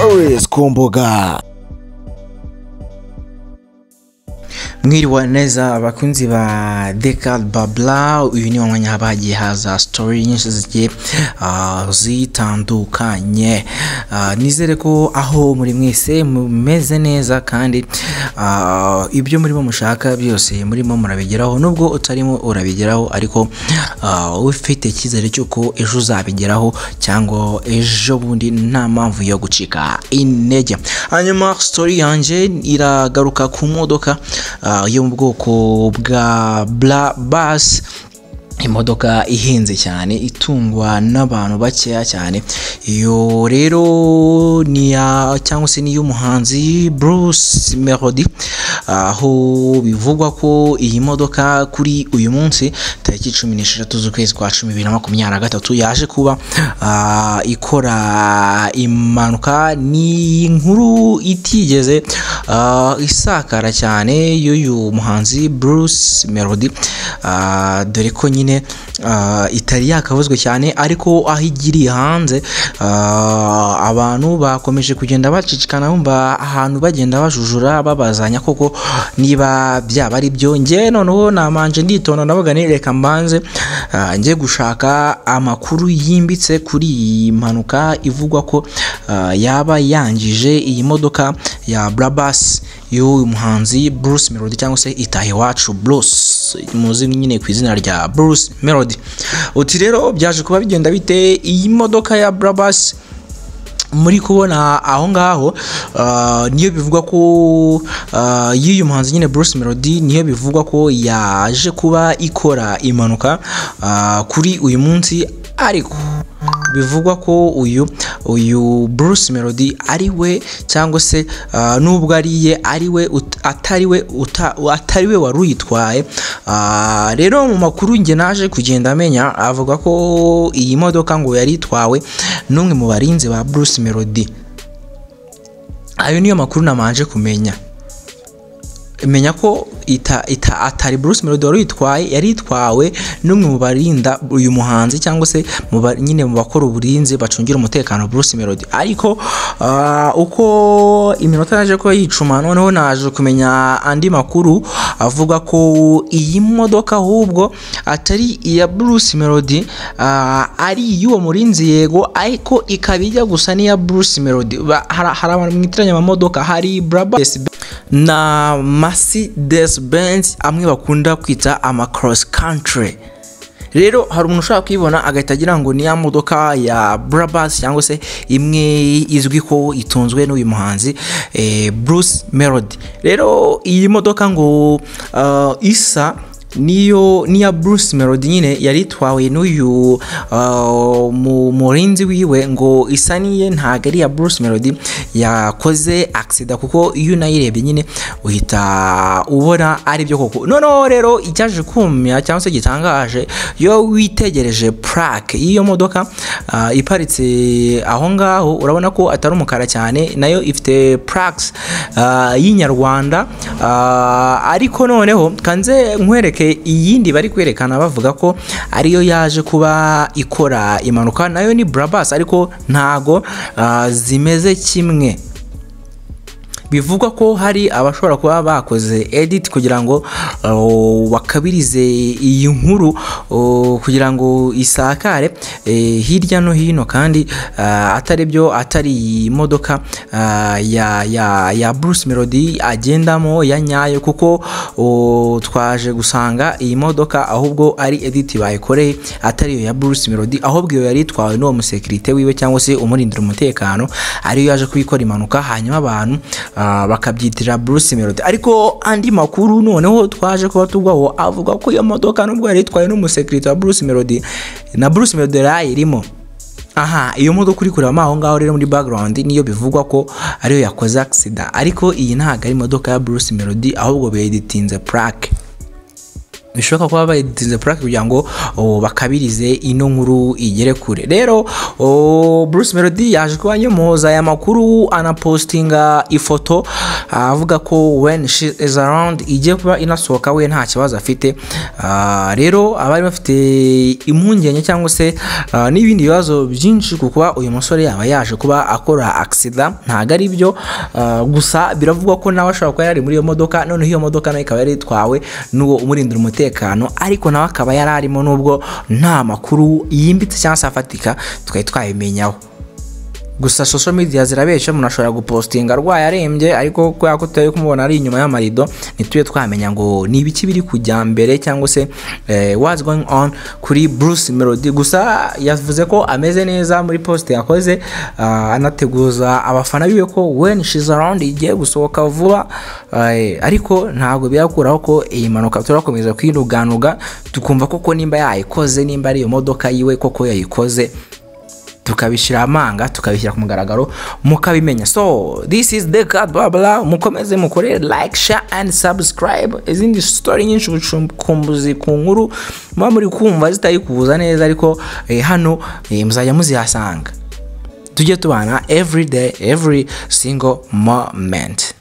Stories ku mbuga. Mwiriwe neza abakunzi ba Dekal Babla. Uyu ni mwanya haba hagiye haza story nyinshi zigiye zitandukanye. Nizere ko aho muri mwese mumeze neza kandi ibyo murimo mushaka byose murimo murabigeraho, nubwo utarimo urabigeraho ariko ufite icyizere cy'uko ejo uzabigeraho cyangwa ejo bundi, nta mpamvu yo gucika intege. Hanyuma story yanjye iragaruka ku modoka yo mu bwoko bwa Brabus, imodoka ihenze cyane itungwa n'abantu bakeya cyane. Iyo rero ni ya cyangwa se ni y'umuhanzi Bruce Melody, aho bivugwa ko iyi modoka kuri uyu munsi tariki 16 z'ukwezi kwa 10 2023 yaje kuba ikora impanuka. Ni inkuru itigeze isakara cyane y'uyu muhanzi Bruce Melody, dore ko nyine itari yakavuzwe cyane, ariko aho igiriye hanze abantu bakomeje kugenda bacicikana, bumva ahantu bagenda bajujura babazanya koko niba byaba ari byo. Nge noneho namanje nditonda ndavuga nti reka mbanze nge gushaka amakuru yimbitse kuri iyi mpanuka ivugwa ko yaba yangije iyi modoka ya Brabus y'uyu muhanzi Bruce Melody, cyangwa se Itahiwacu Bruce muzi nyine ku izina rya Bruce Melody. Uti rero byaje kuba bigenda bite? Iyi modoka ya Brabus muri kubona aho ngaho niyo bivugwa ko y'uyu muhanzi nyine Bruce Melody, niyo bivugwa ko yaje kuba ikora impanuka kuri uyu munsi, ariko bivugwa ko uyu Bruce Melody ari we cyangwa se nubwo ariye ari we atari we wari uyitwaye. Rero mu makuru nge naje kugenda amenya avuga ko iyi modoka ngo yari itwawe n'umwe mu barinzi ba Bruce Melody. Ayo niyo makuru namanje kumenya. Menya ko atari Bruce Melody wari uyitwaye, yari itwawe n'umwe mu barinda uyu muhanzi cyangwa se nyine mu bakora uburinzi bacungira umutekano Bruce Melody. Ariko uko iminota yaje ko yicuma, noneho naje kumenya andi makuru avuga ko iyi modoka ahubwo atari iya Bruce Melody, ari iy'uwo murinzi yego, ariko ikaba ijya gusa n'iya Bruce Melody. Hari abantu mwitiranya amamodoka, hari Brabus na Mercedes Benz amwe bakunda kwita ama cross country. Rero hari umuntu ushaka kwibona agahita agira ngo ni ya modoka ya Brabus cyangwa se imwe izwi ko itunzwe n'uyu muhanzi Bruce Melody. Rero iyi modoka ngo isa niyo niya Bruce Melody nyine yari itwawe n'uyu murinzi wiwe, ngo isa niye ntago ari ya Bruce Melody yakoze accident, kuko iyo unayirebye nyine uhita ubona ari byo koko. Noneho rero icyaje kumya cyangwa se gitangaje, iyo witegereje plaque y'iyo modoka iparitse aho ngaho, urabona ko atari umukara cyane, nayo ifite plaques y'inyarwanda. Ariko noneho kanze nkwereke iyindi bari kwerekana bavuga ko ariyo yaje kuba ikora impanuka, nayo ni Brabus ariko ntago zimeze kimwe. Bivugwa ko hari abashobora kuba bakoze edit kugira ngo bakabirize iyi nkuru kugira ngo isakare hirya no hino, kandi atari byo, atari imodoka ya Bruce Melody agendamo ya nyayo, kuko twaje gusanga iyi modoka ahubwo ari edit bayikoreye, atari iyo ya Bruce Melody, ahubwo iyo yari itwawe n'uwo musekirite wiwe cyangwa se umurindira umutekano, ariyo yaje kuyikora impanuka, hanyuma abantu bakabyitira Bruce Melody. Ariko andi makuru noneho twaje kuba tugwaho avuga ko iyo modoka nubwo yari itwawe n'umusekirite wa Bruce Melody, na Bruce Melody yari irimo. Aha iyo modoka uri kureba aho ngaho rero muri background niyo bivugwa ko ariyo yakoze accident, ariko iyi ntabwo ari imodoka ya Bruce Melody, ahubwo beditinze plaque. Bishoboka kuba bayitinze prank kugira ngo bakabirize ino nkuru igere kure. Rero Bruce Melody yaje kuba anyomoza aya makuru, anapostinga ifoto avuga ko When She Is Around igiye kuba inasohoka, we nta kibazo afite. Rero abari bafite impungenge cyangwa se n'ibindi bibazo byinshi ku kuba uyu musore yaba yaje kuba akora accident, ntabwo ari byo. Gusa biravugwa ko nawe ashobora kuba yari muri iyo modoka, noneho iyo modoka nayo ikaba yari itwawe n'uwo umurindira umutekano, ariko nawe akaba yari arimo, nubwo nta makuru yimbitse cyangwa se afatika twari twabimenyaho. Gusa social media zirabeshya, umuntu ashobora gupostinga arwaye, arembye, ariko kubera ko tutari kumubona ari inyuma y'amarido, ntitube twamenya ngo ni ibiki biri kujya mbere cyangwa se what's going on kuri Bruce Melody. Gusa yavuze ko ameze neza muri post yakoze, anateguza abafana biwe ko When She's Around igiye gusohoka vuba. Ariko ntabwo birakuraho ko iyi mpanuka turakomeza kwinuganuga, tukumva koko nimba yayikoze, nimba ari iyo modoka yiwe koko yayikoze, tukabishyira amanga, tukabishyira ku mugaragaro, mukabimenya. So this is the God blah blah. Mukomeze mukore like, share and subscribe. Izindi story nyinshi, ubucukumbuzi ku nkuru muba muri kumva zitari kuza neza, ariko hano muzajya muzihasanga. Tujye tubana every day, every single moment.